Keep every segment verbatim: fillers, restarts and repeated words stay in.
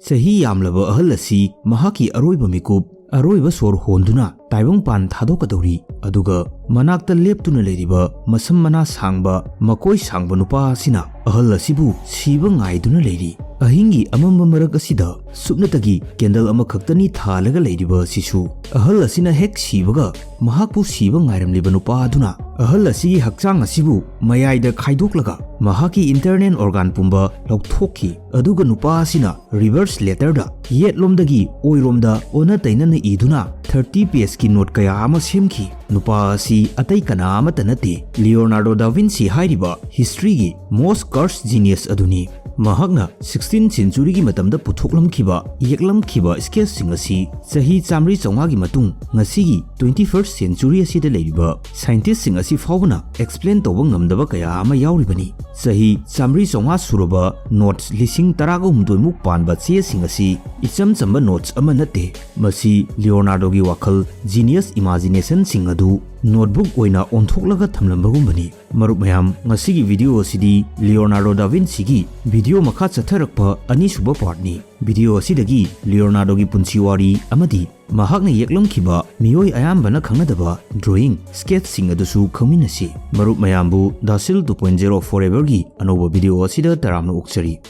ꯆꯍꯤ ꯌꯥꯝꯂꯕ ꯑꯍꯜ ꯑꯁꯤ ꯃꯍꯥꯛꯀꯤ ꯑꯔꯣꯏꯕ ꯃꯤꯀꯨꯞ, ꯑꯔꯣꯏꯕ ꯁꯣꯔ ꯍꯣꯟꯗꯨꯅ ꯇꯥꯏꯕꯪꯄꯥꯟ ꯊꯥꯗꯣꯛꯀꯗꯧꯔꯤ꯫ ꯑꯗꯨꯒ ꯃꯅꯥꯛꯇ ꯂꯦꯞꯇꯨꯅ ꯂꯩꯔꯤꯕ ꯃꯁꯝ ꯃꯅꯥ ꯁꯥꯡꯕ, ꯃꯀꯣꯏ ꯁꯥꯡꯕ ꯅꯨꯄꯥ ꯑꯁꯤꯅ ꯑꯍꯜ ꯑꯁꯤꯕꯨ ꯁꯤꯕ ꯉꯥꯏꯗꯨꯅ ꯂꯩꯔꯤ꯫ ꯑꯍꯤꯡꯒꯤ ꯑꯃꯝꯕ ꯃꯔꯛ ꯑꯁꯤꯗ ꯁꯨꯞꯅꯇꯒꯤ ꯀꯦꯟꯗꯜ ꯑꯃꯈꯛꯇꯅꯤ ꯊꯥꯜꯂꯒ ꯂꯩꯔꯤꯕ ꯑꯁꯤꯁꯨ꯫ ꯑꯍꯜ ꯑꯁꯤꯅ ꯍꯦꯛ ꯁꯤꯕꯒ ꯃꯍꯥꯛꯄꯨ ꯁꯤꯕ ꯉꯥꯏꯔꯝꯂꯤꯕ ꯅꯨꯄꯥ ꯑꯗꯨꯅ ꯑꯍꯜ ꯑꯁꯤꯒꯤ ꯍꯛꯆꯥꯡ ꯑꯁꯤꯕꯨ ꯃꯌꯥꯏꯗ ꯈꯥꯏꯗꯣꯛꯂꯒ ꯃꯍꯥꯛꯀꯤ internal organ ꯄꯨꯝꯕ ꯂꯧꯊꯣꯛꯈꯤ꯫ ꯑꯗꯨꯒ ꯅꯨꯄꯥ ꯑꯁꯤꯅ reverse letterꯗ ꯌꯦꯠꯂꯣꯝꯗꯒꯤ ꯑꯣꯏꯔꯣꯝꯗ ꯑꯣꯟꯅ ꯇꯩꯅꯅ ꯏꯗꯨꯅ thirty pageꯀꯤ note ꯀꯌꯥ ꯑꯃ ꯁꯦꯝꯈꯤ꯫ ꯅꯨꯄꯥ ꯑꯁꯤ ꯑꯇꯩ ꯀꯅꯥ ꯑꯃꯠꯇ ꯅꯠꯇꯦ, ꯂꯤꯑꯣꯅꯥꯔꯗꯣ ꯗꯥ ꯚꯤꯟꯁꯤ ꯍꯥꯏꯔꯤꯕ historyꯒꯤ most cursed genius ꯑꯗꯨꯅꯤ꯫ ꯃꯍꯥꯛꯅ sixteenth centuryꯒꯤ ꯃꯇꯝꯗ ꯄꯨꯊꯣꯛꯂꯝꯈꯤꯕ, ꯌꯦꯛꯂꯝꯈꯤꯕ sketchꯁꯤꯡ ꯑꯁꯤ ꯆꯍꯤ ꯆꯥꯃꯔꯤ ꯆꯥꯝꯃꯉꯥꯒꯤ ꯃꯇꯨꯡ ꯉꯁꯤꯒꯤ twenty-first century ꯑꯁꯤꯗ ꯂꯩꯔꯤꯕ scientistꯁꯤꯡ ꯑꯁꯤ ꯐꯥꯎꯕꯅ explain ꯇꯧꯕ ꯉꯝꯗꯕ ꯀꯌꯥ ꯑꯃ ꯌꯥꯎꯔꯤꯕꯅꯤ꯫ ꯆꯍꯤ ꯆꯥꯃꯔꯤ ꯆꯥꯝꯃꯉꯥ ꯁꯨꯔꯕ notes ꯂꯤꯁꯤꯡ ꯇꯔꯥꯒ ꯍꯨꯝꯗꯣꯏꯃꯨꯛ ꯄꯥꯟꯕ ꯆꯦꯁꯤꯡ ꯑꯁꯤ ꯏꯆꯝ ꯆꯝꯕ notes ꯑꯃ ꯅꯠꯇꯦ꯫ ꯃꯁꯤ ꯂꯤꯑꯣꯅꯥꯔꯗꯣꯒꯤ ꯋꯥꯈꯜ, genius imaginationꯁꯤꯡ ꯑꯗꯨ notebook ꯑꯣꯏꯅ ꯑꯣꯟꯊꯣꯛꯂꯒ ꯊꯝꯂꯝꯕꯒꯨꯝꯕꯅꯤ꯫ ꯃꯔꯨꯞ ꯃꯌꯥꯝ, ꯉꯁꯤꯒꯤ video ꯑꯁꯤꯗꯤ ꯂꯤꯑꯣꯅꯥꯔꯗꯣ ꯗꯥ ꯚꯤꯟꯁꯤꯒꯤ video ꯃꯈꯥ ꯆꯠꯊꯔꯛꯄ ꯑꯅꯤꯁꯨꯕ partꯅꯤ꯫ Video ꯑꯁꯤꯗꯒꯤ ꯂꯤꯑꯣꯅꯥꯔꯗꯣꯒꯤ ꯄꯨꯟꯁꯤ ꯋꯥꯔꯤ ꯑꯃꯗꯤ ꯃꯍꯥꯛꯅ ꯌꯦꯛꯂꯝꯈꯤꯕ ꯃꯤꯑꯣꯏ ꯑꯌꯥꯝꯕꯅ ꯈꯪꯅꯗꯕ drawing, sketchꯁꯤꯡ ꯑꯗꯨꯁꯨ ꯈꯪꯃꯤꯟꯅꯁꯤ꯫ ꯃꯔꯨꯞ ꯃꯌꯥꯝꯕꯨ Dasil two point zero Foreverꯒꯤ ꯑꯅꯧꯕ video ꯑꯁꯤꯗ ꯇꯔꯥꯝꯅ ꯑꯣꯛꯆꯔꯤ꯫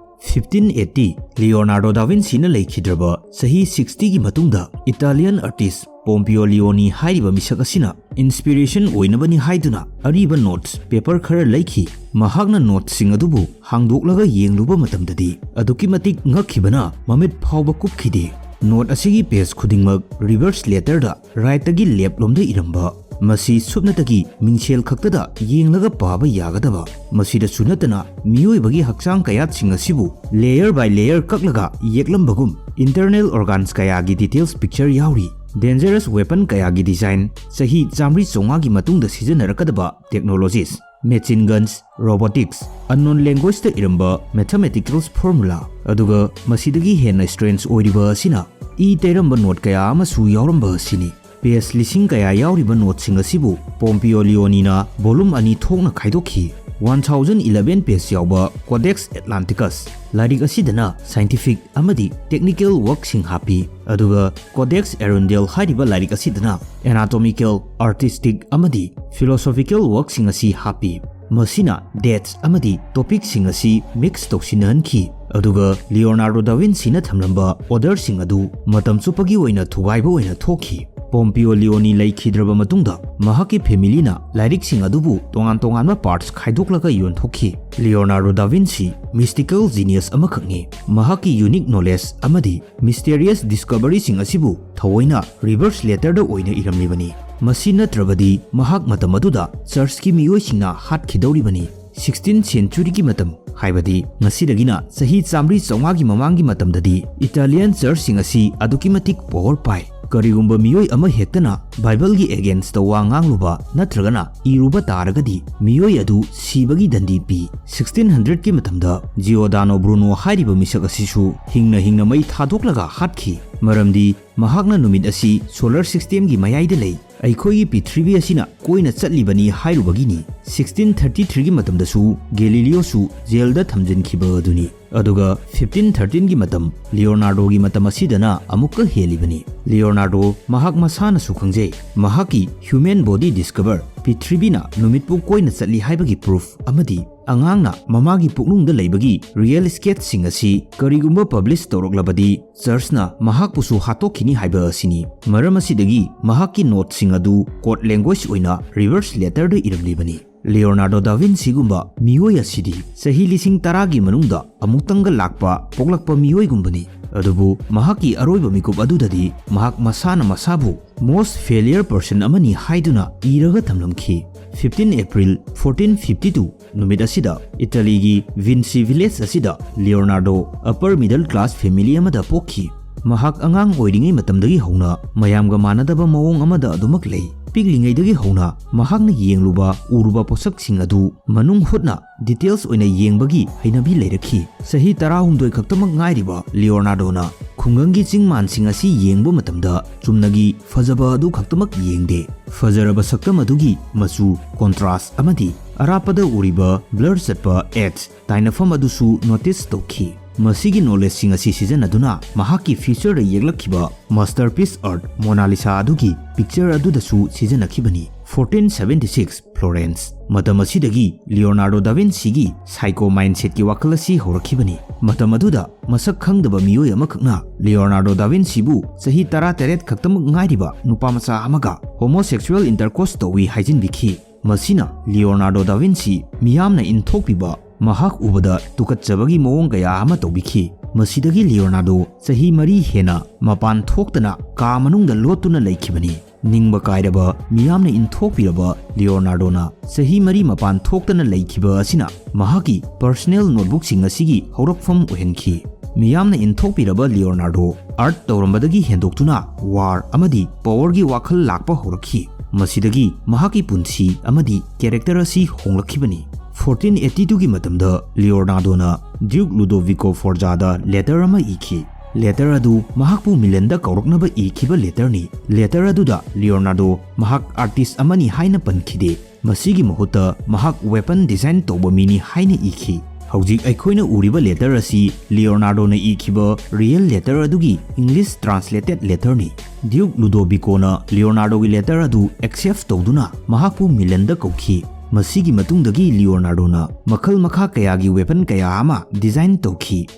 Fifteen eighty, ꯂꯤꯑꯣꯅꯥꯔꯗꯣ ꯗꯥ ꯚꯤꯟꯁꯤꯅ ꯂꯩꯈꯤꯗ꯭ꯔꯕ ꯆꯍꯤ sixtyꯒꯤ ꯃꯇꯨꯡꯗ Italian artist ꯄꯣꯝꯄꯤꯌꯣ ꯂꯤꯑꯣꯅꯤ ꯍꯥꯏꯔꯤꯕ ꯃꯤꯁꯛ ꯑꯁꯤꯅ inspiration ꯑꯣꯏꯅꯕꯅꯤ ꯍꯥꯏꯗꯨꯅ ꯑꯔꯤꯕ notes paper ꯈꯔ ꯂꯩꯈꯤ꯫ ꯃꯍꯥꯛꯅ noteꯁꯤꯡ ꯑꯗꯨꯕꯨ ꯍꯥꯡꯗꯣꯛꯂꯒ ꯌꯦꯡꯂꯨꯕ ꯃꯇꯝꯗꯗꯤ ꯑꯗꯨꯛꯀꯤ ꯃꯇꯤꯛ ꯉꯛꯈꯤꯕꯅ ꯃꯃꯤꯠ ꯐꯥꯎꯕ ꯀꯨꯞꯈꯤꯗꯦ꯫ Note ꯑꯁꯤꯒꯤ page ꯈꯨꯗꯤꯡꯃꯛ reverse letterꯗ rightꯇꯒꯤ leftꯂꯣꯝꯗ ꯏꯔꯝꯕ, ꯃꯁꯤ ꯁꯨꯞꯅꯇꯒꯤ ꯃꯤꯡꯁꯦꯜ ꯈꯛꯇꯗ ꯌꯦꯡꯂꯒ ꯄꯥꯕ ꯌꯥꯒꯗꯕ꯫ ꯃꯁꯤꯗꯁꯨ ꯅꯠꯇꯅ ꯃꯤꯑꯣꯏꯕꯒꯤ ꯍꯛꯆꯥꯡ ꯀꯌꯥꯠꯁꯤꯡ ꯑꯁꯤꯕꯨ layer by layer ꯀꯛꯂꯒ ꯌꯦꯛꯂꯝꯕꯒꯨꯝ internal organs ꯀꯌꯥꯒꯤ details picture ꯌꯥꯎꯔꯤ꯫ Dangerous weapon ꯀꯌꯥꯒꯤ design, ꯆꯍꯤ ꯆꯥꯃꯔꯤ ꯆꯥꯝꯃꯉꯥꯒꯤ ꯃꯇꯨꯡꯗ ꯁꯤꯖꯤꯟꯅꯔꯛꯀꯗꯕ technologies, machine guns, robotics, unknown languageꯇ ꯏꯔꯝꯕ mathematical formula, ꯑꯗꯨꯒ ꯃꯁꯤꯗꯒꯤ ꯍꯦꯟꯅ strange ꯑꯣꯏꯔꯤꯕ ꯑꯁꯤꯅ ꯏ ꯇꯩꯔꯝꯕ note ꯀꯌꯥ ꯑꯃꯁꯨ ꯌꯥꯎꯔꯝꯕ ꯑꯁꯤꯅꯤ꯫ Page ꯂꯤꯁꯤꯡ ꯀꯌꯥ ꯌꯥꯎꯔꯤꯕ noteꯁꯤꯡ ꯑꯁꯤꯕꯨ ꯄꯣꯝꯄꯤꯌꯣ ꯂꯤꯑꯣꯅꯤꯅ volume ꯑꯅꯤ ꯊꯣꯛꯅ ꯈꯥꯏꯗꯣꯛꯈꯤ꯫ One thousand eleven page ꯌꯥꯎꯕ Codex Atlanticus ꯂꯥꯏꯔꯤꯛ ꯑꯁꯤꯗꯅ scientific ꯑꯃꯗꯤ technical workꯁꯤꯡ ꯍꯥꯞꯄꯤ, ꯑꯗꯨꯒ Codex Arundel ꯍꯥꯏꯔꯤꯕ ꯂꯥꯏꯔꯤꯛ ꯑꯁꯤꯗꯅ anatomical, artistic ꯑꯃꯗꯤ philosophical workꯁꯤꯡ ꯑꯁꯤ ꯍꯥꯞꯄꯤ꯫ ꯃꯁꯤꯅ dates ꯑꯃꯗꯤ topicꯁꯤꯡ ꯑꯁꯤ mix ꯇꯧꯁꯤꯟꯅꯍꯟꯈꯤ, ꯑꯗꯨꯒ ꯂꯤꯑꯣꯅꯥꯔꯗꯣ ꯗꯥ ꯚꯤꯟꯁꯤꯅ ꯊꯝꯂꯝꯕ orderꯁꯤꯡ ꯑꯗꯨ ꯃꯇꯝ ꯆꯨꯞꯄꯒꯤ ꯑꯣꯏꯅ ꯊꯨꯒꯥꯏꯕ ꯑꯣꯏꯅ ꯊꯣꯛꯈꯤ꯫ ꯄꯣꯝꯄꯤꯌꯣ ꯂꯤꯑꯣꯅꯤ ꯂꯩꯈꯤꯗ꯭ꯔꯕ ꯃꯇꯨꯡꯗ, ꯃꯍꯥꯛꯀꯤ familyꯅ ꯂꯥꯏꯔꯤꯛꯁꯤꯡ ꯑꯗꯨꯕꯨ ꯇꯣꯉꯥꯟ ꯇꯣꯉꯥꯟꯕ parts ꯈꯥꯏꯗꯣꯛꯂꯒ ꯌꯣꯟꯊꯣꯛꯈꯤ꯫ Leonardo da Vinci mystical genius ꯑꯃꯈꯛꯅꯤ꯫ ꯃꯍꯥꯛꯀꯤ unique knowledge ꯑꯃꯗꯤ mysterious discoveryꯁꯤꯡ ꯑꯁꯤꯕꯨ ꯊꯑꯣꯏꯅ reverse letterꯗ ꯑꯣꯏꯅ ꯏꯔꯝꯂꯤꯕꯅꯤ꯫ ꯃꯁꯤ ꯅꯠꯇ꯭ꯔꯕꯗꯤ ꯃꯍꯥꯛ ꯃꯇꯝ ꯑꯗꯨꯗ churchꯀꯤ ꯃꯤꯑꯣꯏꯁꯤꯡꯅ ꯍꯥꯠꯈꯤꯗꯧꯔꯤꯕꯅꯤ꯫ Sixteenth centuryꯒꯤ ꯃꯇꯝ, ꯍꯥꯏꯕꯗꯤ ꯉꯁꯤꯗꯒꯤꯅ ꯆꯍꯤ ꯆꯥꯃꯔꯤ ꯆꯥꯝꯃꯉꯥꯒꯤ ꯃꯃꯥꯡꯒꯤ ꯃꯇꯝꯗꯗꯤ, Italian churchꯁꯤꯡ ꯑꯁꯤ ꯑꯗꯨꯛꯀꯤ ꯃꯇꯤꯛ power ꯄꯥꯏ꯫ ꯀꯔꯤꯒꯨꯝꯕ ꯃꯤꯑꯣꯏ ꯑꯃ ꯍꯦꯛꯇꯅ Bibleꯒꯤ againstꯇ ꯋꯥ ꯉꯥꯡꯂꯨꯕ ꯅꯠꯇ꯭ꯔꯒꯅ ꯏꯔꯨꯕ ꯇꯥꯔꯒꯗꯤ, ꯃꯤꯑꯣꯏ ꯑꯗꯨ ꯁꯤꯕꯒꯤ ꯗꯟꯗꯤ ꯄꯤ꯫ Sixteen hundredꯀꯤ ꯃꯇꯝꯗ ꯖꯤꯑꯣꯗꯥꯅꯣ ꯕ꯭ꯔꯨꯅꯣ ꯍꯥꯏꯔꯤꯕ ꯃꯤꯁꯛ ꯑꯁꯤꯁꯨ ꯍꯤꯡꯅ ꯍꯤꯡꯅ ꯃꯩ ꯊꯥꯗꯣꯛꯂꯒ ꯍꯥꯠꯈꯤ, ꯃꯔꯝꯗꯤ ꯃꯍꯥꯛꯅ ꯅꯨꯃꯤꯠ ꯑꯁꯤ solar systemꯒꯤ ꯃꯌꯥꯏꯗ ꯂꯩ, ꯑꯩꯈꯣꯏꯒꯤ ꯄ꯭ꯔꯤꯊꯤꯕꯤ ꯑꯁꯤꯅ ꯀꯣꯏꯅ ꯆꯠꯂꯤꯕꯅꯤ ꯍꯥꯏꯔꯨꯕꯒꯤꯅꯤ꯫ Sixteen thirty threeꯒꯤ ꯃꯇꯝꯗꯁꯨ ꯒꯦꯂꯤꯂꯤꯑꯣꯁꯨ jailꯗ ꯊꯝꯖꯤꯟꯈꯤꯕ ꯑꯗꯨꯅꯤ꯫ ꯑꯗꯨꯒ fifteen thirteenꯒꯤ ꯃꯇꯝ, ꯂꯤꯑꯣꯅꯥꯔꯗꯣꯒꯤ ꯃꯇꯝ ꯑꯁꯤꯗꯅ ꯑꯃꯨꯛꯀ ꯍꯦꯜꯂꯤꯕꯅꯤ꯫ ꯂꯤꯑꯣꯅꯥꯔꯗꯣ ꯃꯍꯥꯛ ꯃꯁꯥꯅꯁꯨ ꯈꯪꯖꯩ, ꯃꯍꯥꯛꯀꯤ human body discover, ꯄ꯭ꯔꯤꯊꯤꯕꯤꯅ ꯅꯨꯃꯤꯠꯄꯨ ꯀꯣꯏꯅ ꯆꯠꯂꯤ ꯍꯥꯏꯕꯒꯤ proof ꯑꯃꯗꯤ ꯑꯉꯥꯡꯅ ꯃꯃꯥꯒꯤ ꯄꯨꯛꯅꯨꯡꯗ ꯂꯩꯕꯒꯤ real sketchꯁꯤꯡ ꯑꯁꯤ ꯀꯔꯤꯒꯨꯝꯕ publish ꯇꯧꯔꯛꯂꯕꯗꯤ, churchꯅ ꯃꯍꯥꯛꯄꯨꯁꯨ ꯍꯥꯠꯇꯣꯛꯈꯤꯅꯤ ꯍꯥꯏꯕ ꯑꯁꯤꯅꯤ꯫ ꯃꯔꯝ ꯑꯁꯤꯗꯒꯤ ꯃꯍꯥꯛꯀꯤ noteꯁꯤꯡ ꯑꯗꯨ code language ꯑꯣꯏꯅ reverse letterꯗ ꯏꯔꯝꯂꯤꯕꯅꯤ꯫ ꯂꯤꯑꯣꯅꯥꯔꯗꯣ ꯗꯥ ꯚꯤꯟꯁꯤꯒꯨꯝꯕ ꯃꯤꯑꯣꯏ ꯑꯁꯤꯗꯤ ꯆꯍꯤ ꯂꯤꯁꯤꯡ ꯇꯔꯥꯒꯤ ꯃꯅꯨꯡꯗ ꯑꯃꯨꯛꯇꯪꯒ ꯂꯥꯛꯄ ꯄꯣꯛꯂꯛꯄ ꯃꯤꯑꯣꯏꯒꯨꯝꯕꯅꯤ꯫ ꯑꯗꯨꯕꯨ ꯃꯍꯥꯛꯀꯤ ꯑꯔꯣꯏꯕ ꯃꯤꯀꯨꯞ ꯑꯗꯨꯗꯗꯤ ꯃꯍꯥꯛ ꯃꯁꯥꯅ ꯃꯁꯥꯕꯨ most failure person ꯑꯃꯅꯤ ꯍꯥꯏꯗꯨꯅ ꯏꯔꯒ ꯊꯝꯂꯝꯈꯤ꯫ Fifteen April fourteen fifty two ꯅꯨꯃꯤꯠ ꯑꯁꯤꯗ ꯏꯇꯥꯂꯤꯒꯤ ꯚꯤꯟꯁꯤ village ꯑꯁꯤꯗ Leonardo upper middle class family ꯑꯃꯗ ꯄꯣꯛꯈꯤ꯫ ꯃꯍꯥꯛ ꯑꯉꯥꯡ ꯑꯣꯏꯔꯤꯉꯩ ꯃꯇꯝꯗꯒꯤ ꯍꯧꯅ ꯃꯌꯥꯝꯒ ꯃꯥꯟꯅꯗꯕ ꯃꯑꯣꯡ ꯑꯃꯗ ꯑꯗꯨꯃꯛ ꯂꯩ꯫ ꯄꯤꯛꯂꯤꯉꯩꯗꯒꯤ ꯍꯧꯅ ꯃꯍꯥꯛꯅ ꯌꯦꯡꯂꯨꯕ, ꯎꯔꯨꯕ ꯄꯣꯠꯁꯛꯁꯤꯡ ꯑꯗꯨ ꯃꯅꯨꯡ ꯍꯨꯠꯅ details ꯑꯣꯏꯅ ꯌꯦꯡꯕꯒꯤ ꯍꯩꯅꯕꯤ ꯂꯩꯔꯛꯈꯤ꯫ ꯆꯍꯤ ꯇꯔꯥꯍꯨꯝꯗꯣꯏ ꯈꯛꯇꯃꯛ ꯉꯥꯏꯔꯤꯕ ꯂꯤꯑꯣꯅꯥꯔꯗꯣꯅ ꯈꯨꯡꯒꯪꯒꯤ ꯆꯤꯡ ꯃꯥꯟꯁꯤꯡ ꯑꯁꯤ ꯌꯦꯡꯕ ꯃꯇꯝꯗ ꯆꯨꯝꯅꯒꯤ ꯐꯖꯕ ꯑꯗꯨ ꯈꯛꯇꯃꯛ ꯌꯦꯡꯗꯦ, ꯐꯖꯔꯕ ꯁꯛꯇꯝ ꯑꯗꯨꯒꯤ ꯃꯆꯨ, ꯀꯣꯟꯇ꯭ꯔꯥꯁ ꯑꯃꯗꯤ ꯑꯔꯥꯞꯄꯗ ꯎꯔꯤꯕ ꯕ꯭ꯂꯔ ꯆꯠꯄ ꯑꯦꯠꯁ ꯇꯥꯏꯅꯐꯝ ꯑꯗꯨꯁꯨ ꯅꯣꯇꯤꯁ ꯇꯧꯈꯤ꯫ ꯃꯁꯤꯒꯤ ꯅꯣꯂꯦꯖꯁꯤꯡ ꯑꯁꯤ ꯁꯤꯖꯤꯟꯅꯗꯨꯅ ꯃꯍꯥꯛꯀꯤ ꯐ꯭ꯌꯨꯆꯔꯗ ꯌꯦꯛꯂꯛꯈꯤꯕ ꯃꯥꯁꯇꯔꯄꯤꯁ ꯑꯥꯔꯠ ꯃꯣꯅꯥꯂꯤꯁꯥ ꯑꯗꯨꯒꯤ ꯄꯤꯛꯆꯔ ꯑꯗꯨꯗꯁꯨ ꯁꯤꯖꯤꯟꯅꯈꯤꯕꯅꯤ꯫ Fourteen seventy six, Florence. ꯃꯇꯝ ꯑꯁꯤꯗꯒꯤ ꯂꯤꯑꯣꯅꯥꯔꯗꯣ ꯗꯥ ꯚꯤꯟꯁꯤꯒꯤ ꯁꯥꯏꯀꯣ ꯃꯥꯏꯟꯁꯦꯠꯀꯤ ꯋꯥꯈꯜ ꯑꯁꯤ ꯍꯧꯔꯛꯈꯤꯕꯅꯤ꯫ ꯃꯇꯝ ꯑꯗꯨꯗ ꯃꯁꯛ ꯈꯪꯗꯕ ꯃꯤꯑꯣꯏ ꯑꯃꯈꯛꯅ ꯂꯤꯑꯣꯅꯥꯔꯗꯣ ꯗꯥ ꯚꯤꯟꯁꯤꯕꯨ ꯆꯍꯤ ꯇꯔꯥꯇꯔꯦꯠ ꯈꯛꯇꯃꯛ ꯉꯥꯏꯔꯤꯕ ꯅꯨꯄꯥ ꯃꯆꯥ ꯑꯃꯒ ꯍꯣꯃꯣꯁꯦꯛꯁꯨꯑꯦꯜ ꯏꯟꯇꯔꯀꯣꯔꯁ ꯇꯧꯏ ꯍꯥꯏꯖꯤꯟꯕꯤꯈꯤ꯫ ꯃꯁꯤꯅ ꯂꯤꯑꯣꯅꯥꯔꯗꯣ ꯗꯥ ꯚꯤꯟꯁꯤ ꯃꯤꯌꯥꯝꯅ ꯏꯟꯊꯣꯛꯄꯤꯕ ꯃꯍꯥꯛ ꯎꯕꯗ ꯇꯨꯀꯠꯆꯕꯒꯤ ꯃꯑꯣꯡ ꯀꯌꯥ ꯑꯃ ꯇꯧꯕꯤꯈꯤ꯫ ꯃꯁꯤꯗꯒꯤ ꯂꯤꯑꯣꯅꯥꯔꯗꯣ ꯆꯍꯤ ꯃꯔꯤ ꯍꯦꯟꯅ ꯃꯄꯥꯟ ꯊꯣꯛꯇꯅ ꯀꯥ ꯃꯅꯨꯡꯗ ꯂꯣꯠꯇꯨꯅ ꯂꯩꯈꯤꯕꯅꯤ꯫ ꯅꯤꯡꯕ ꯀꯥꯏꯔꯕ ꯃꯤꯌꯥꯝꯅ ꯏꯟꯊꯣꯛꯄꯤꯔꯕ ꯂꯤꯑꯣꯅꯥꯔꯗꯣꯅ ꯆꯍꯤ ꯃꯔꯤ ꯃꯄꯥꯟ ꯊꯣꯛꯇꯅ ꯂꯩꯈꯤꯕ ꯑꯁꯤꯅ ꯃꯍꯥꯛꯀꯤ ꯄꯔꯁꯅꯦꯜ ꯅꯣꯠꯕꯨꯛꯁꯤꯡ ꯑꯁꯤꯒꯤ ꯍꯧꯔꯛꯐꯝ ꯑꯣꯏꯍꯟꯈꯤ꯫ ꯃꯤꯌꯥꯝꯅ ꯏꯟꯊꯣꯛꯄꯤꯔꯕ ꯂꯤꯑꯣꯅꯥꯔꯗꯣ ꯑꯥꯔꯠ ꯇꯧꯔꯝꯕꯗꯒꯤ ꯍꯦꯟꯗꯣꯛꯇꯨꯅ ꯋꯥꯔ ꯑꯃꯗꯤ ꯄꯋꯔꯒꯤ ꯋꯥꯈꯜ ꯂꯥꯛꯄ ꯍꯧꯔꯛꯈꯤ꯫ ꯃꯁꯤꯗꯒꯤ ꯃꯍꯥꯛꯀꯤ ꯄꯨꯟꯁꯤ ꯑꯃꯗꯤ ꯀꯦꯔꯦꯛꯇꯔ ꯑꯁꯤ ꯍꯣꯡꯂꯛꯈꯤꯕꯅꯤ꯫ ꯐꯣꯔꯇꯤꯟ ꯑꯦꯠꯇꯤ ꯇꯨꯒꯤ ꯃꯇꯝꯗ ꯂꯤꯑꯣꯅꯥꯔꯗꯣꯅ ꯗ꯭ꯌꯨꯛ ꯂꯨꯗꯣꯚꯤꯀꯣ ꯐꯣꯔꯖꯥꯗ ꯂꯦꯇꯔ ꯑꯃ ꯏꯈꯤ꯫ ꯂꯦꯇꯔ ꯑꯗꯨ ꯃꯍꯥꯛꯄꯨ ꯃꯤꯂꯟꯗ ꯀꯧꯔꯛꯅꯕ ꯏꯈꯤꯕ ꯂꯦꯇꯔꯅꯤ꯫ ꯂꯦꯇꯔ ꯑꯗꯨꯗ ꯂꯤꯑꯣꯅꯥꯔꯗꯣ ꯃꯍꯥꯛ ꯑꯥꯔꯇꯤꯁ ꯑꯃꯅꯤ ꯍꯥꯏꯅ ꯄꯟꯈꯤꯗꯦ꯫ ꯃꯁꯤꯒꯤ ꯃꯍꯨꯠꯇ ꯃꯍꯥꯛ ꯋꯦꯄꯟ ꯗꯤꯖꯥꯏꯟ ꯇꯧꯕ ꯃꯤꯅꯤ ꯍꯥꯏꯅ ꯏꯈꯤ꯫ ꯍꯧꯖꯤꯛ ꯑꯩꯈꯣꯏꯅ ꯎꯔꯤꯕ ꯂꯦꯇꯔ ꯑꯁꯤ ꯂꯤꯑꯣꯅꯥꯔꯗꯣꯅ ꯏꯈꯤꯕ ꯔꯤꯌꯦꯜ ꯂꯦꯇꯔ ꯑꯗꯨꯒꯤ ꯏꯪꯂꯤꯁ ꯇ꯭ꯔꯥꯟꯁꯂꯦꯇꯦꯗ ꯂꯦꯇꯔꯅꯤ꯫ ꯗ꯭ꯌꯨꯛ ꯂꯨꯗꯣꯕꯤꯀꯣꯅ ꯂꯤꯑꯣꯅꯥꯔꯗꯣꯒꯤ ꯂꯦꯇꯔ ꯑꯗꯨ ꯑꯦꯛꯁꯦꯞ ꯇꯧꯗꯨꯅ ꯃꯍꯥꯛꯄꯨ ꯃꯤꯂꯟꯗ ꯀꯧꯈꯤ꯫ ꯃꯁꯤꯒꯤ ꯃꯇꯨꯡꯗꯒꯤ ꯂꯤꯑꯣꯅꯥꯔꯗꯣꯅ ꯃꯈꯜ ꯃꯈꯥ ꯀꯌꯥꯒꯤ ꯋꯦꯄꯟ ꯀꯌꯥ ꯑꯃ ꯗꯤꯖꯥꯏꯟ ꯇꯧꯈꯤ꯫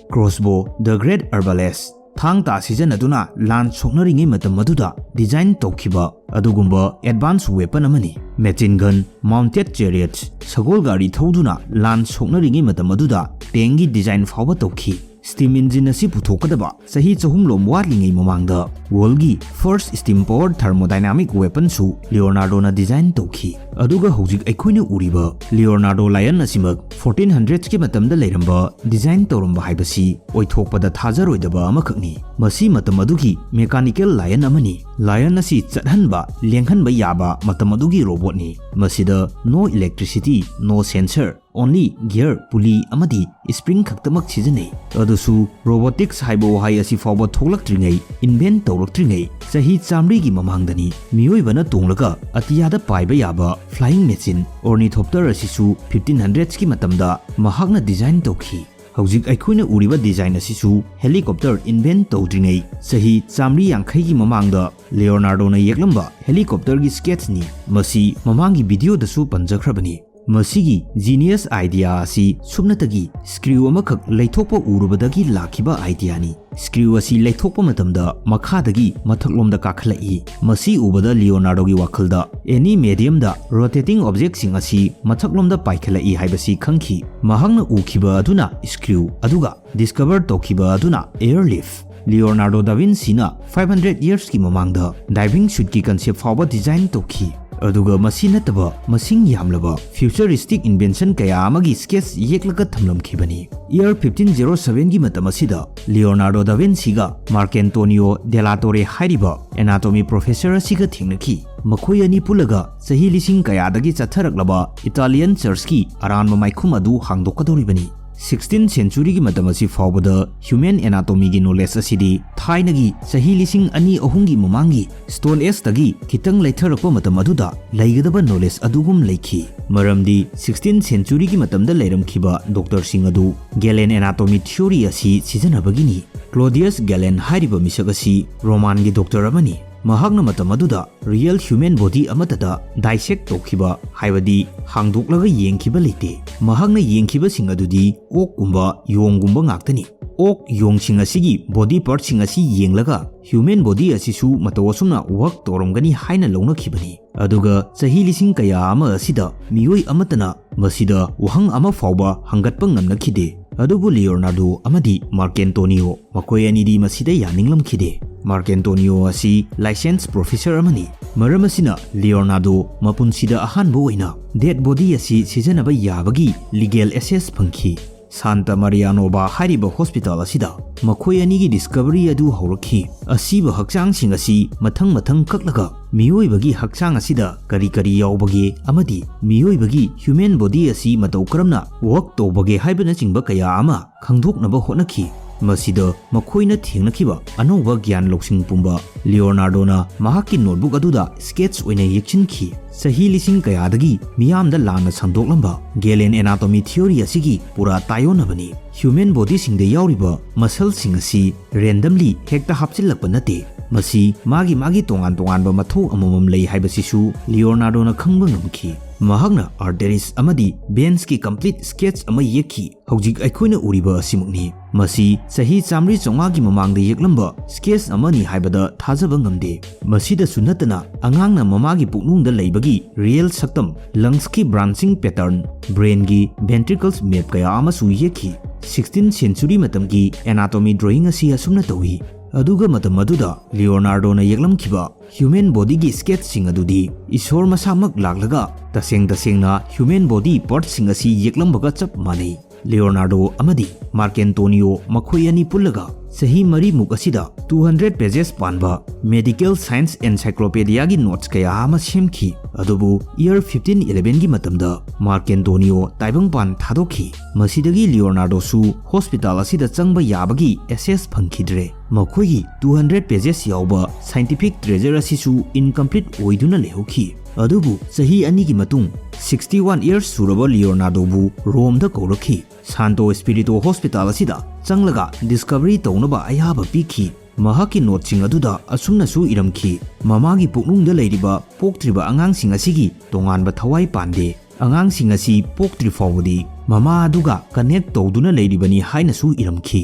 ꯀ꯭ꯔꯣꯁꯕꯣ, ꯗ ꯒ꯭ꯔꯦꯠ ꯑꯔꯕꯂꯦꯁ, ꯊꯥꯡ ꯇꯥ ꯁꯤꯖꯤꯟꯅꯗꯨꯅ ꯂꯥꯟ ꯁꯣꯛꯅꯔꯤꯉꯩ ꯃꯇꯝ ꯑꯗꯨꯗ ꯗꯤꯖꯥꯏꯟ ꯇꯧꯈꯤꯕ ꯑꯗꯨꯒꯨꯝꯕ ꯑꯦꯗꯚꯥꯟꯁ ꯋꯦꯄꯟ ꯑꯃꯅꯤ꯫ ꯃꯦꯆꯤꯟ ꯒꯟ, ꯃꯥꯎꯟꯇꯦꯗ ꯆꯦꯔꯤꯌꯠꯁ, ꯁꯒꯣꯜ ꯒꯥꯔꯤ ꯊꯧꯗꯨꯅ ꯂꯥꯟ ꯁꯣꯛꯅꯔꯤꯉꯩ ꯃꯇꯝ ꯑꯗꯨꯗ ꯇꯦꯡꯒꯤ ꯗꯤꯖꯥꯏꯟ ꯐꯥꯎꯕ ꯇꯧꯈꯤ꯫ ꯁ꯭ꯇꯤꯝ ꯏꯟꯖꯤꯟ ꯑꯁꯤ ꯄꯨꯊꯣꯛꯀꯗꯕ ꯆꯍꯤ ꯆꯍꯨꯝ ꯂꯣꯝ ꯋꯥꯠꯂꯤꯉꯩ ꯃꯃꯥꯡꯗ ꯋꯥꯔꯜꯒꯤ ꯐꯥꯔꯁ ꯁ꯭ꯇꯤꯝ ꯄꯋꯔ ꯊꯔꯃꯣꯗꯥꯏꯅꯥꯃꯤꯛ ꯋꯦꯄꯟꯁꯨ ꯂꯤꯑꯣꯅꯥꯔꯗꯣꯅ ꯗꯤꯖꯥꯏꯟ ꯇꯧꯈꯤ꯫ ꯑꯗꯨꯒ ꯍꯧꯖꯤꯛ ꯑꯩꯈꯣꯏꯅ ꯎꯔꯤꯕ ꯂꯤꯑꯣꯅꯥꯔꯗꯣ ꯂꯥꯏꯌꯟ ꯑꯁꯤꯃꯛ ꯐꯣꯔꯇꯤꯟ ꯍꯟꯗ꯭ꯔꯦꯗꯁꯀꯤ ꯃꯇꯝꯗ ꯂꯩꯔꯝꯕ, ꯗꯤꯖꯥꯏꯟ ꯇꯧꯔꯝꯕ ꯍꯥꯏꯕꯁꯤ ꯑꯣꯏꯊꯣꯛꯄꯗ ꯊꯥꯖꯔꯣꯏꯗꯕ ꯑꯃꯈꯛꯅꯤ꯫ ꯃꯁꯤ ꯃꯇꯝ ꯑꯗꯨꯒꯤ mechanical lion ꯑꯃꯅꯤ꯫ Lion ꯑꯁꯤ ꯆꯠꯍꯟꯕ, ꯂꯦꯡꯍꯟꯕ ꯌꯥꯕ ꯃꯇꯝ ꯑꯗꯨꯒꯤ robotꯅꯤ꯫ ꯃꯁꯤꯗ no electricity, no sensor, only gear, pulley ꯑꯃꯗꯤ spring ꯈꯛꯇꯃꯛ ꯁꯤꯖꯤꯟꯅꯩ꯫ ꯑꯗꯨꯁꯨ robotics ꯍꯥꯏꯕ ꯋꯥꯍꯩ ꯑꯁꯤ ꯐꯥꯎꯕ ꯊꯣꯛꯂꯛꯇ꯭ꯔꯤꯉꯩ, invent ꯇꯧꯔꯛꯇ꯭ꯔꯤꯉꯩ ꯆꯍꯤ ꯆꯥꯃꯔꯤꯒꯤ ꯃꯃꯥꯡꯗꯅꯤ꯫ ꯃꯤꯑꯣꯏꯕꯅ ꯇꯣꯡꯂꯒ ꯑꯇꯤꯌꯥꯗ ꯄꯥꯏꯕ ꯌꯥꯕ flying machine, ornithopter ꯑꯁꯤꯁꯨ fifteen hundredsꯀꯤ ꯃꯇꯝꯗ ꯃꯍꯥꯛꯅ design ꯇꯧꯈꯤ꯫ ꯍꯧꯖꯤꯛ ꯑꯩꯈꯣꯏꯅ ꯎꯔꯤꯕ design ꯑꯁꯤꯁꯨ helicopter invent ꯇꯧꯗ꯭ꯔꯤꯉꯩ ꯆꯍꯤ ꯆꯥꯃꯔꯤ ꯌꯥꯡꯈꯩꯒꯤ ꯃꯃꯥꯡꯗ ꯂꯤꯑꯣꯅꯥꯔꯗꯣꯅ ꯌꯦꯛꯂꯝꯕ helicopterꯒꯤ sketchꯅꯤ꯫ ꯃꯁꯤ ꯃꯃꯥꯡꯒꯤ videoꯗꯁꯨ ꯄꯟꯖꯈ꯭ꯔꯕꯅꯤ꯫ ꯃꯁꯤꯒꯤ genius idea ꯑꯁꯤ ꯁꯨꯞꯅꯇꯒꯤ screw ꯑꯃꯈꯛ ꯂꯩꯊꯣꯛꯄ ꯎꯔꯨꯕꯗꯒꯤ ꯂꯥꯛꯈꯤꯕ ideaꯅꯤ꯫ Screw ꯑꯁꯤ ꯂꯩꯊꯣꯛꯄ ꯃꯇꯝꯗ ꯃꯈꯥꯗꯒꯤ ꯃꯊꯛꯂꯣꯝꯗ ꯀꯥꯈꯠꯂꯛꯏ꯫ ꯃꯁꯤ ꯎꯕꯗ ꯂꯤꯑꯣꯅꯥꯔꯗꯣꯒꯤ ꯋꯥꯈꯜꯗ any mediumꯗ rotating objectꯁꯤꯡ ꯑꯁꯤ ꯃꯊꯛꯂꯣꯝꯗ ꯄꯥꯏꯈꯠꯂꯛꯏ ꯍꯥꯏꯕꯁꯤ ꯈꯪꯈꯤ꯫ ꯃꯍꯥꯛꯅ ꯎꯈꯤꯕ ꯑꯗꯨꯅ screw, ꯑꯗꯨꯒ discover ꯇꯧꯈꯤꯕ ꯑꯗꯨꯅ air lift꯫ ꯂꯤꯑꯣꯅꯥꯔꯗꯣ ꯗꯥ ꯚꯤꯟꯁꯤꯅ five hundred yearsꯀꯤ ꯃꯃꯥꯡꯗ diving suitꯀꯤ concept ꯐꯥꯎꯕ design ꯇꯧꯈꯤ꯫ ꯑꯗꯨꯒ ꯃꯁꯤ ꯅꯠꯇꯕ ꯃꯁꯤꯡ ꯌꯥꯝꯂꯕ futuristic invention ꯀꯌꯥ ꯑꯃꯒꯤ sketch ꯌꯦꯛꯂꯒ ꯊꯝꯂꯝꯈꯤꯕꯅꯤ꯫ Year fifteen zero sevenꯒꯤ ꯃꯇꯝ ꯑꯁꯤꯗ ꯂꯤꯑꯣꯅꯥꯔꯗꯣ ꯗꯥ ꯚꯤꯟꯁꯤꯒ ꯃꯥꯔꯀꯦꯟꯇꯣꯅꯤꯌꯣ ꯗꯦꯂꯥꯇꯣꯔꯦ ꯍꯥꯏꯔꯤꯕ anatomy professor ꯑꯁꯤꯒ ꯊꯦꯡꯅꯈꯤ꯫ ꯃꯈꯣꯏ ꯑꯅꯤ ꯄꯨꯜꯂꯒ ꯆꯍꯤ ꯂꯤꯁꯤꯡ ꯀꯌꯥꯗꯒꯤ ꯆꯠꯊꯔꯛꯂꯕ Italian churchꯀꯤ ꯑꯔꯥꯟꯕ ꯃꯥꯏꯈꯨꯝ ꯑꯗꯨ ꯍꯥꯡꯗꯣꯛꯀꯗꯧꯔꯤꯕꯅꯤ꯫ Sixteenth centuryꯒꯤ ꯃꯇꯝ ꯑꯁꯤ ꯐꯥꯎꯕꯗ human anatomyꯒꯤ knowledge ꯑꯁꯤꯗꯤ ꯊꯥꯏꯅꯒꯤ ꯆꯍꯤ ꯂꯤꯁꯤꯡ ꯑꯅꯤ ꯑꯍꯨꯝꯒꯤ ꯃꯃꯥꯡꯒꯤ Stone Ageꯇꯒꯤ ꯈꯤꯇꯪ ꯂꯩꯊꯔꯛꯄ ꯃꯇꯝ ꯑꯗꯨꯗ ꯂꯩꯒꯗꯕ knowledge ꯑꯗꯨꯒꯨꯝ ꯂꯩꯈꯤ꯫ ꯃꯔꯝꯗꯤ sixteenth centuryꯒꯤ ꯃꯇꯝꯗ ꯂꯩꯔꯝꯈꯤꯕ doctorꯁꯤꯡ ꯑꯗꯨ Galen anatomy theory ꯑꯁꯤ ꯁꯤꯖꯤꯟꯅꯕꯒꯤꯅꯤ꯫ Claudius Galen ꯍꯥꯏꯔꯤꯕ ꯃꯤꯁꯛ ꯑꯁꯤ Romanꯒꯤ doctor ꯑꯃꯅꯤ꯫ ꯃꯍꯥꯛꯅ ꯃꯇꯝ ꯑꯗꯨꯗ real human body ꯑꯃꯠꯇꯗ dissect ꯇꯧꯈꯤꯕ, ꯍꯥꯏꯕꯗꯤ ꯍꯥꯡꯗꯣꯛꯂꯒ ꯌꯦꯡꯈꯤꯕ ꯂꯩꯇꯦ꯫ ꯃꯍꯥꯛꯅ ꯌꯦꯡꯈꯤꯕꯁꯤꯡ ꯑꯗꯨꯗꯤ ꯑꯣꯛꯀꯨꯝꯕ ꯌꯣꯡꯒꯨꯝꯕ ꯉꯥꯛꯇꯅꯤ꯫ ꯑꯣꯛ ꯌꯣꯡꯁꯤꯡ ꯑꯁꯤꯒꯤ body partꯁꯤꯡ ꯑꯁꯤ ꯌꯦꯡꯂꯒ human body ꯑꯁꯤꯁꯨ ꯃꯇꯧ ꯑꯁꯨꯝꯅ work ꯇꯧꯔꯝꯒꯅꯤ ꯍꯥꯏꯅ ꯂꯧꯅꯈꯤꯕꯅꯤ꯫ ꯑꯗꯨꯒ ꯆꯍꯤ ꯂꯤꯁꯤꯡ ꯀꯌꯥ ꯑꯃ ꯑꯁꯤꯗ ꯃꯤꯑꯣꯏ ꯑꯃꯠꯇꯅ ꯃꯁꯤꯗ ꯋꯥꯍꯪ ꯑꯃ ꯐꯥꯎꯕ ꯍꯪꯒꯠꯄ ꯉꯝꯅꯈꯤꯗꯦ꯫ ꯑꯗꯨꯕꯨ ꯂꯤꯑꯣꯅꯥꯔꯗꯣ ꯑꯃꯗꯤ ꯃꯥꯔꯀꯦꯟꯇꯣꯅꯤꯌꯣ, ꯃꯈꯣꯏ ꯑꯅꯤꯗꯤ ꯃꯁꯤꯗ ꯌꯥꯅꯤꯡꯂꯝꯈꯤꯗꯦ꯫ ꯃꯥꯔꯀꯦꯟꯇꯣꯅꯤꯌꯣ ꯑꯁꯤ licensed professor ꯑꯃꯅꯤ꯫ ꯃꯔꯝ ꯑꯁꯤꯅ ꯂꯤꯑꯣꯅꯥꯔꯗꯣ ꯃꯄꯨꯟꯁꯤꯗ ꯑꯍꯥꯟꯕ ꯑꯣꯏꯅ dead body ꯑꯁꯤ ꯁꯤꯖꯤꯟꯅꯕ ꯌꯥꯕꯒꯤ legal access ꯐꯪꯈꯤ꯫ ꯁꯥꯟꯇ ꯃꯥꯔꯤꯌꯥꯅꯣꯕꯥ ꯍꯥꯏꯔꯤꯕ ꯍꯣꯁꯄꯤꯇꯥꯜ ꯑꯁꯤꯗ ꯃꯈꯣꯏ ꯑꯅꯤꯒꯤ ꯗꯤꯁꯀꯚꯔꯤ ꯑꯗꯨ ꯍꯧꯔꯛꯈꯤ꯫ ꯑꯁꯤꯕ ꯍꯛꯆꯥꯡꯁꯤꯡ ꯑꯁꯤ ꯃꯊꯪ ꯃꯊꯪ ꯀꯛꯂꯒ ꯃꯤꯑꯣꯏꯕꯒꯤ ꯍꯛꯆꯥꯡ ꯑꯁꯤꯗ ꯀꯔꯤ ꯀꯔꯤ ꯌꯥꯎꯕꯒꯦ ꯑꯃꯗꯤ ꯃꯤꯑꯣꯏꯕꯒꯤ ꯍ꯭ꯌꯨꯃꯦꯟ ꯕꯣꯗꯤ ꯑꯁꯤ ꯃꯇꯧ ꯀꯔꯝꯅ ꯋꯥꯔꯛ ꯇꯧꯕꯒꯦ ꯍꯥꯏꯕꯅꯆꯤꯡꯕ ꯀꯌꯥ ꯑꯃ ꯈꯪꯗꯣꯛꯅꯕ ꯍꯣꯠꯅꯈꯤ꯫ ꯃꯁꯤꯗ ꯃꯈꯣꯏꯅ ꯊꯦꯡꯅꯈꯤꯕ ꯑꯅꯧꯕ ꯒ꯭ꯌꯥꯟ ꯂꯧꯁꯤꯡ ꯄꯨꯝꯕ ꯂꯤꯑꯣꯅꯥꯔꯗꯣꯅ ꯃꯍꯥꯛꯀꯤ ꯅꯣꯠꯕꯨꯛ ꯑꯗꯨꯗ ꯁ꯭ꯀꯦꯠꯆ ꯑꯣꯏꯅ ꯌꯦꯛꯁꯤꯟꯈꯤ꯫ ꯆꯍꯤ ꯂꯤꯁꯤꯡ ꯀꯌꯥꯗꯒꯤ ꯃꯤꯌꯥꯝꯗ ꯂꯥꯟꯅ ꯁꯟꯗꯣꯛꯂꯝꯕ ꯒꯦꯂꯦꯟ ꯑꯦꯅꯥꯇꯣꯃꯤ ꯊꯤꯑꯣꯔꯤ ꯑꯁꯤꯒꯤ ꯄꯨꯔꯥ ꯇꯥꯏꯑꯣꯟꯅꯕꯅꯤ꯫ ꯍ꯭ꯌꯨꯃꯦꯟ ꯕꯣꯗꯤꯁꯤꯡꯗ ꯌꯥꯎꯔꯤꯕ ꯃꯁꯜꯁꯤꯡ ꯑꯁꯤ ꯔꯦꯟꯗꯝꯂꯤ ꯍꯦꯛꯇ ꯍꯥꯞꯆꯤꯜꯂꯛꯄ ꯅꯠꯇꯦ꯫ ꯃꯁꯤ ꯃꯥꯒꯤ ꯃꯥꯒꯤ ꯇꯣꯉꯥꯟ ꯇꯣꯉꯥꯟꯕ ꯃꯊꯧ ꯑꯃꯃꯝ ꯂꯩ ꯍꯥꯏꯕꯁꯤꯁꯨ ꯂꯤꯑꯣꯅꯥꯔꯗꯣꯅ ꯈꯪꯕ ꯉꯝꯈꯤ꯫ ꯃꯍꯥꯛꯅ ꯑꯥꯔꯇꯦꯔꯤꯁ ꯑꯃꯗꯤ ꯚꯦꯟꯁꯀꯤ ꯀꯝꯄ꯭ꯂꯤꯠ ꯁ꯭ꯀꯦꯠꯆ ꯑꯃ ꯌꯦꯛꯈꯤ꯫ ꯍꯧꯖꯤꯛ ꯑꯩꯈꯣꯏꯅ ꯎꯔꯤꯕ ꯑꯁꯤꯃꯛꯅꯤ꯫ ꯃꯁꯤ ꯆꯍꯤ ꯆꯥꯃꯔꯤ ꯆꯥꯝꯃꯉꯥꯒꯤ ꯃꯃꯥꯡꯗ ꯌꯦꯛꯂꯝꯕ ꯁ꯭ꯀꯦꯠꯆ ꯑꯃꯅꯤ ꯍꯥꯏꯕꯗ ꯊꯥꯖꯕ ꯉꯝꯗꯦ꯫ ꯃꯁꯤꯗꯁꯨ ꯅꯠꯇꯅ, ꯑꯉꯥꯡꯅ ꯃꯃꯥꯒꯤ ꯄꯨꯛꯅꯨꯡꯗ ꯂꯩꯕꯒꯤ ꯔꯤꯌꯦꯜ ꯁꯛꯇꯝ, ꯂꯪꯁꯀꯤ ꯕ꯭ꯔꯥꯟꯆꯤꯡ ꯄꯦꯇꯔꯟ, ꯕ꯭ꯔꯦꯟꯒꯤ ꯚꯦꯟꯇ꯭ꯔꯤꯀꯜꯁ ꯃꯦꯞ ꯀꯌꯥ ꯑꯃꯁꯨ ꯌꯦꯛꯈꯤ꯫ ꯁꯤꯛꯁꯇꯤꯟ ꯁꯦꯟꯆꯨꯔꯤ ꯃꯇꯝꯒꯤ ꯑꯦꯅꯥꯇꯣꯃꯤ ꯗ꯭ꯔꯣꯌꯤꯡ ꯑꯁꯤ ꯑꯁꯨꯝꯅ ꯇꯧꯏ꯫ ꯑꯗꯨꯒ ꯃꯇꯝ ꯑꯗꯨꯗ ꯂꯤꯑꯣꯅꯥꯔꯗꯣꯅ ꯌꯦꯛꯂꯝꯈꯤꯕ ꯍ꯭ꯌꯨꯃꯦꯟ ꯕꯣꯗꯤꯒꯤ ꯁ꯭ꯀꯦꯠꯆꯁꯤꯡ ꯑꯗꯨꯗꯤ ꯏꯁꯣꯔ ꯃꯁꯥꯃꯛ ꯂꯥꯛꯂꯒ ꯇꯁꯦꯡ ꯇꯁꯦꯡꯅ ꯍ꯭ꯌꯨꯃꯦꯟ ꯕꯣꯗꯤ ꯄꯥꯔꯠꯁꯤꯡ ꯑꯁꯤ ꯌꯦꯛꯂꯝꯕꯒ ꯆꯞ ꯃꯥꯟꯅꯩ꯫ ꯂꯤꯑꯣꯅꯥꯔꯗꯣ ꯑꯃꯗꯤ ꯃꯥꯔꯀꯦꯟꯇꯣꯅꯤꯌꯣ ꯃꯈꯣꯏ ꯑꯅꯤ ꯄꯨꯜꯂꯒ ꯆꯍꯤ ꯃꯔꯤꯃꯨꯛ ꯑꯁꯤꯗ two hundred pages ꯄꯥꯟꯕ ꯃꯦꯗꯤꯀꯦꯜ ꯁꯥꯏꯟꯁ ꯑꯦꯟꯁꯥꯏꯀ꯭ꯂꯣꯄꯦꯗꯤꯌꯥꯒꯤ ꯅꯣꯠꯁ ꯀꯌꯥ ꯑꯃ ꯁꯦꯝꯈꯤ꯫ ꯑꯗꯨꯕꯨ year fifteen elevenꯒꯤ ꯃꯇꯝꯗ ꯃꯥꯔꯀꯦꯟꯇꯣꯅꯤꯌꯣ ꯇꯥꯏꯕꯪꯄꯥꯟ ꯊꯥꯗꯣꯛꯈꯤ꯫ ꯃꯁꯤꯗꯒꯤ ꯂꯤꯑꯣꯅꯥꯔꯗꯣꯁꯨ ꯍꯣꯁꯄꯤꯇꯥꯜ ꯑꯁꯤꯗ ꯆꯪꯕ ꯌꯥꯕꯒꯤ ꯑꯦꯁꯦꯁ ꯐꯪꯈꯤꯗ꯭ꯔꯦ꯫ ꯃꯈꯣꯏꯒꯤ two hundred pages ꯌꯥꯎꯕ ꯁꯥꯏꯟꯇꯤꯐꯤꯛ ꯇ꯭ꯔꯦꯖꯔ ꯑꯁꯤꯁꯨ ꯏꯟꯀꯝꯄ꯭ꯂꯤꯠ ꯑꯣꯏꯗꯨꯅ ꯂꯩꯍꯧꯈꯤ꯫ ꯑꯗꯨꯕꯨ ꯆꯍꯤ ꯑꯅꯤꯒꯤ ꯃꯇꯨꯡ, sixty one years ꯁꯨꯔꯕ ꯂꯤꯑꯣꯅꯥꯔꯗꯣꯕꯨ ꯔꯣꯝꯗ ꯀꯧꯔꯛꯈꯤ꯫ ꯁꯥꯟꯇꯣ ꯁ꯭ꯄꯤꯔꯤꯇꯣ ꯍꯣꯁꯄꯤꯇꯥꯜ ꯑꯁꯤꯗ ꯆꯪꯂꯒ ꯗꯤꯁꯀꯚꯔꯤ ꯇꯧꯅꯕ ꯑꯌꯥꯕ ꯄꯤꯈꯤ꯫ ꯃꯍꯥꯛꯀꯤ ꯅꯣꯠꯁꯤꯡ ꯑꯗꯨꯗ ꯑꯁꯨꯝꯅꯁꯨ ꯏꯔꯝꯈꯤ, "ꯃꯃꯥꯒꯤ ꯄꯨꯛꯅꯨꯡꯗ ꯂꯩꯔꯤꯕ ꯄꯣꯛꯇ꯭ꯔꯤꯕ ꯑꯉꯥꯡꯁꯤꯡ ꯑꯁꯤꯒꯤ ꯇꯣꯉꯥꯟꯕ ꯊꯋꯥꯏ ꯄꯥꯟꯗꯦ꯫ ꯑꯉꯥꯡꯁꯤꯡ ꯑꯁꯤ ꯄꯣꯛꯇ꯭ꯔꯤ ꯐꯥꯎꯕꯗꯤ ꯃꯃꯥ ꯑꯗꯨꯒ ꯀꯅꯦꯛ ꯇꯧꯗꯨꯅ ꯂꯩꯔꯤꯕꯅꯤ" ꯍꯥꯏꯅꯁꯨ ꯏꯔꯝꯈꯤ꯫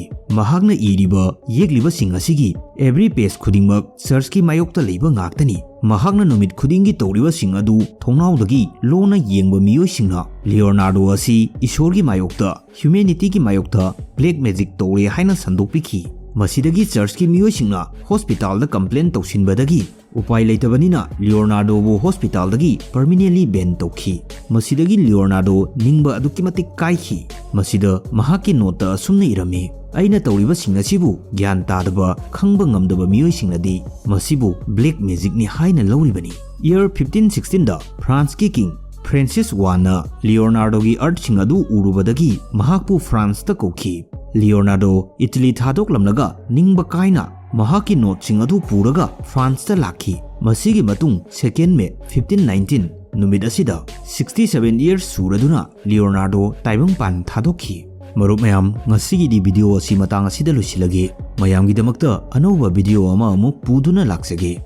ꯃꯍꯥꯛꯅ ꯏꯔꯤꯕ, ꯌꯦꯛꯂꯤꯕꯁꯤꯡ ꯑꯁꯤꯒꯤ ꯑꯦꯚ꯭ꯔꯤ ꯄꯦꯖ ꯈꯨꯗꯤꯡꯃꯛ ꯆꯔꯆꯀꯤ ꯃꯥꯌꯣꯛꯇ ꯂꯩꯕ ꯉꯥꯛꯇꯅꯤ꯫ ꯃꯍꯥꯛꯅ ꯅꯨꯃꯤꯠ ꯈꯨꯗꯤꯡꯒꯤ ꯇꯧꯔꯤꯕꯁꯤꯡ ꯑꯗꯨ ꯊꯣꯡꯅꯥꯎꯗꯒꯤ ꯂꯣꯟꯅ ꯌꯦꯡꯕ ꯃꯤꯑꯣꯏꯁꯤꯡꯅ ꯂꯤꯑꯣꯅꯥꯔꯗꯣ ꯑꯁꯤ ꯏꯁꯣꯔꯒꯤ ꯃꯥꯌꯣꯛꯇ, ꯍ꯭ꯌꯨꯃꯦꯅꯤꯇꯤꯒꯤ ꯃꯥꯌꯣꯛꯇ ꯕ꯭ꯂꯦꯛ ꯃꯦꯖꯤꯛ ꯇꯧꯔꯦ ꯍꯥꯏꯅ ꯁꯟꯗꯣꯛꯄꯤꯈꯤ꯫ ꯃꯁꯤꯗꯒꯤ ꯆꯔꯆꯀꯤ ꯃꯤꯑꯣꯏꯁꯤꯡꯅ ꯍꯣꯁꯄꯤꯇꯥꯜꯗ ꯀꯝꯄ꯭ꯂꯦꯟ ꯇꯧꯁꯤꯟꯕꯗꯒꯤ ꯎꯄꯥꯏ ꯂꯩꯇꯕꯅꯤꯅ ꯂꯤꯑꯣꯅꯥꯔꯗꯣꯕꯨ ꯍꯣꯁꯄꯤꯇꯥꯜꯗꯒꯤ ꯄꯔꯃꯤꯅꯦꯟꯂꯤ ꯕꯦꯟ ꯇꯧꯈꯤ꯫ ꯃꯁꯤꯗꯒꯤ ꯂꯤꯑꯣꯅꯥꯔꯗꯣ ꯅꯤꯡꯕ ꯑꯗꯨꯛꯀꯤ ꯃꯇꯤꯛ ꯀꯥꯏꯈꯤ꯫ ꯃꯁꯤꯗ ꯃꯍꯥꯛꯀꯤ ꯅꯣꯠꯇ ꯑꯁꯨꯝꯅ ꯏꯔꯝꯃꯤ, "ꯑꯩꯅ ꯇꯧꯔꯤꯕꯁꯤꯡ ꯑꯁꯤꯕꯨ ꯒ꯭ꯌꯥꯟ ꯇꯥꯗꯕ, ꯈꯪꯕ ꯉꯝꯗꯕ ꯃꯤꯑꯣꯏꯁꯤꯡꯅꯗꯤ ꯃꯁꯤꯕꯨ ꯕ꯭ꯂꯦꯛ ꯃꯦꯖꯤꯛꯅꯤ ꯍꯥꯏꯅ ꯂꯧꯔꯤꯕꯅꯤ"꯫ Year fifteen sixteenꯗ ꯐ꯭ꯔꯥꯟꯁꯀꯤ ꯀꯤꯡ ꯐ꯭ꯔꯦꯟꯁꯤꯁ ꯋꯥꯟꯅ ꯂꯤꯑꯣꯅꯥꯔꯗꯣꯒꯤ ꯑꯥꯔꯠꯁꯤꯡ ꯑꯗꯨ ꯎꯔꯨꯕꯗꯒꯤ ꯃꯍꯥꯛꯄꯨ ꯐ꯭ꯔꯥꯟꯁꯇ ꯀꯧꯈꯤ꯫ ꯂꯤꯑꯣꯅꯥꯔꯗꯣ ꯏꯇꯂꯤ ꯊꯥꯗꯣꯛꯂꯝꯂꯒ ꯅꯤꯡꯕ ꯀꯥꯏꯅ ꯃꯍꯥꯛꯀꯤ ꯅꯣꯠꯁꯤꯡ ꯑꯗꯨ ꯄꯨꯔꯒ ꯐ꯭ꯔꯥꯟꯁꯇ ꯂꯥꯛꯈꯤ꯫ ꯃꯁꯤꯒꯤ ꯃꯇꯨꯡ second May fifteen nineteen ꯅꯨꯃꯤꯠ ꯑꯁꯤꯗ sixty seven years ꯁꯨꯔꯗꯨꯅ ꯂꯤꯑꯣꯅꯥꯔꯗꯣ ꯇꯥꯏꯕꯪꯄꯥꯟ ꯊꯥꯗꯣꯛꯈꯤ꯫ ꯃꯔꯨꯞ ꯃꯌꯥꯝ, ꯉꯁꯤꯒꯤꯗꯤ ꯚꯤꯗꯤꯑꯣ ꯑꯁꯤ ꯃꯇꯥꯡ ꯑꯁꯤꯗ ꯂꯣꯏꯁꯤꯜꯂꯒꯦ꯫ ꯃꯌꯥꯝꯒꯤꯗꯃꯛꯇ ꯑꯅꯧꯕ ꯚꯤꯗꯤꯑꯣ ꯑꯃ ꯑꯃꯨꯛ ꯄꯨꯗꯨꯅ ꯂꯥꯛꯆꯒꯦ꯫